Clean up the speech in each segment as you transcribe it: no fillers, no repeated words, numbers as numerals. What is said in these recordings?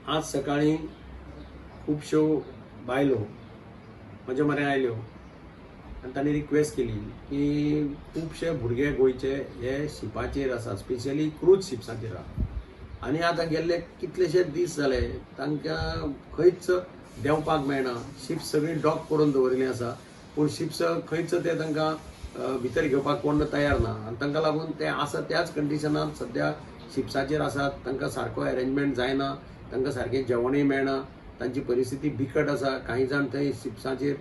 आज सकाळीं खुबश्यो बायलो म्हज्या म्हऱ्यान आयल्यो आनी तांणी रिक्वेस्ट केली की खुबशे भुरगे गोंयचे हे शिपाचेर आसा, स्पेशली क्रूज शिप्साचेर आसा आनी आतां गेल्ले कितलेशे दीस जाले तांकां खंयच देंवपाक मेळना. शिप्स सगळीं डॉक करून दवरिल्लीं आसा, पूण शिप्स खंयच ते तांकां भितर घेवपाक कोण तयार ना आनी तांकां लागून ते आसा त्याच कंडिशनान सद्या शिप्साचेर आसात. तांकां सारको अरेंजमेंट जायना, तांकां सारकें जेवणूय मेळना, तांची परिस्थिती बिकट आसा. कांय जाण थंय शिप्साचेर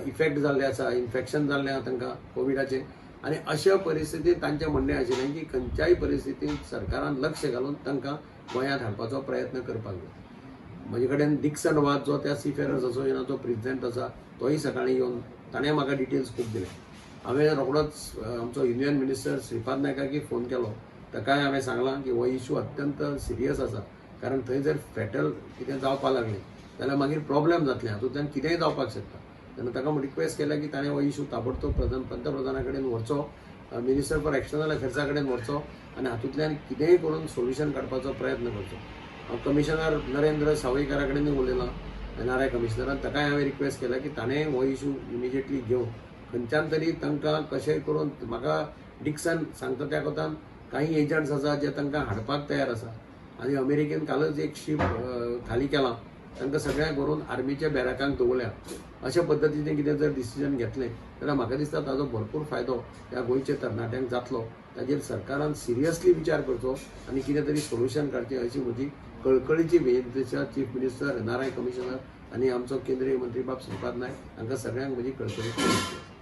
इफेक्ट जाल्ले आसा, इन्फेक्शन जाल्लें आसा तांकां कोविडाचें. आनी अशा परिस्थितींत तांचें म्हणणें आशिल्लें की खंयच्याय परिस्थितींत सरकारान लक्ष घालून तांकां गोंयांत हाडपाचो प्रयत्न करपाक जाय. म्हजे कडेन डिक्सन वाज, जो त्या सीफेरर्स असोसिएशनाचो प्रेसिडेंट आसा, तोय सकाळीं येवन ताणें म्हाका डिटेल्स खूब दिले. हांवें रोखडोच आमचो युनियन मिनिस्टर श्रीपाद नायकाकय फोन केलो. ताकाय हांवें सांगलां की हो इशू अत्यंत सिरियस आसा, कारण थंय जर फेटल कितें जावपाक लागलें जाल्यार मागीर प्रॉब्लेम जातले, हातूंतल्यान कितेंय जावपाक शकता. तेन्ना ताका रिक्वेस्ट केल्या की ताणें हो इशू ताबडतोब पंतप्रधाना कडेन व्हरचो, मिनिस्टर फॉर एक्सटर्नल अफेर्सा कडेन व्हरचो आनी हातूंतल्यान कितेंय करून सोल्युशन काडपाचो प्रयत्न करचो. हांव कमिशनर नरेंद्र सावयकारा कडेनूय उलयलां, एनआरआय कमिशनरान. ताकाय हांवें रिक्वेस्ट केल्या की ताणें हो इशू इमिजिएटली घेवन खंयच्यान तरी तांकां कशेंय करून, म्हाका डिक्सन सांगता त्या कोतान काही एजंट्स आसा जे तांकां हाडपाक तयार आसा आनी अमेरिकेन कालच एक शीप खाली केलां, तांकां सगळ्यांक व्हरून आर्मीच्या बॅरकांक दवरल्या. अशा पद्दतीचें कितें जर डिसिजन घेतलें जाल्यार म्हाका दिसता ताजो भरपूर फायदो ह्या गोंयच्या तरणाट्यांक जातलो. ताजेर सरकारान सिरियसली विचार करचो आनी कितें तरी सोल्युशन काडचें, अशी म्हजी कळकळीची विनंती आसा. चीफ मिनिस्टर, एनआरआय कमिशनर आनी आमचो केंद्रीय मंत्री बाब श्रीपाद नायक हांकां सगळ्यांक म्हजी कळकळीची विनंती आसा.